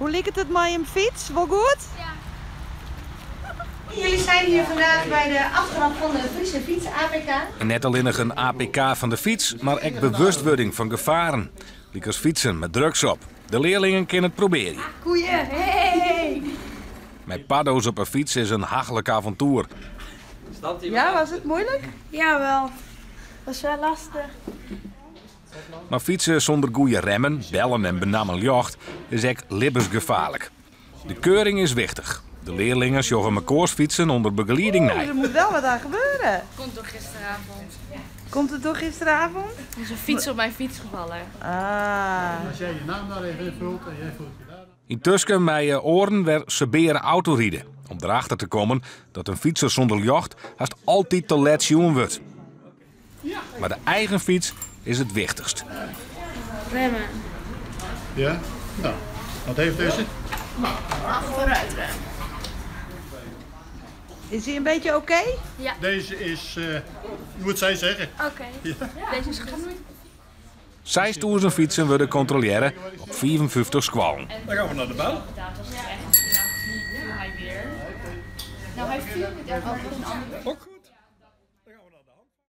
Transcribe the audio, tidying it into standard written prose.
Hoe liket it mei jim fyts? Wol goed? Ja. Jullie zijn hier vandaag bij de aftrap van de Friese Fiets APK. En net allinnich in APK fan de fyts, mar ek bewustwurding fan gefaren. Lykas fytsen mei drugs op. De learlingen kinne it probearje. Koeien, hey! Mei paddo's op 'e fyts is in hachlik avontoer. Ja, was het moeilijk? Jawel. Was wel lastig. Mar fytse sûnder goede remmen, bellen en benammen ljocht is ek libbensgefaarlik. De keuring is wichtich. De learlingen sjogge mekoars fytsen ûnder begelieding nei. Er moet wel wat aan gebeuren. Komt door gisteravond. Komt het door gisteravond? Er is een fiets op mijn fiets gevallen. Ah. Als jij je naam daar even invult en jij vult je daar. Yntusken meie oaren wer sabeare autoride, om derachter te kommen dat in fytser sûnder ljocht hast altyd te let sjoen wurdt. Mar de eigen fyts is it wichtichst. Remmen. Ja? Nou, wat heeft deze? Achteruit remmen. Is hij een beetje oké? Ja. Deze is, moet zij zeggen. Oké. Deze is goed. 6000 fytsen wurde kontrolearre op 55 skoallen. Dan gaan we naar de bel. Nou, hij viel met echt een andere. Ook goed.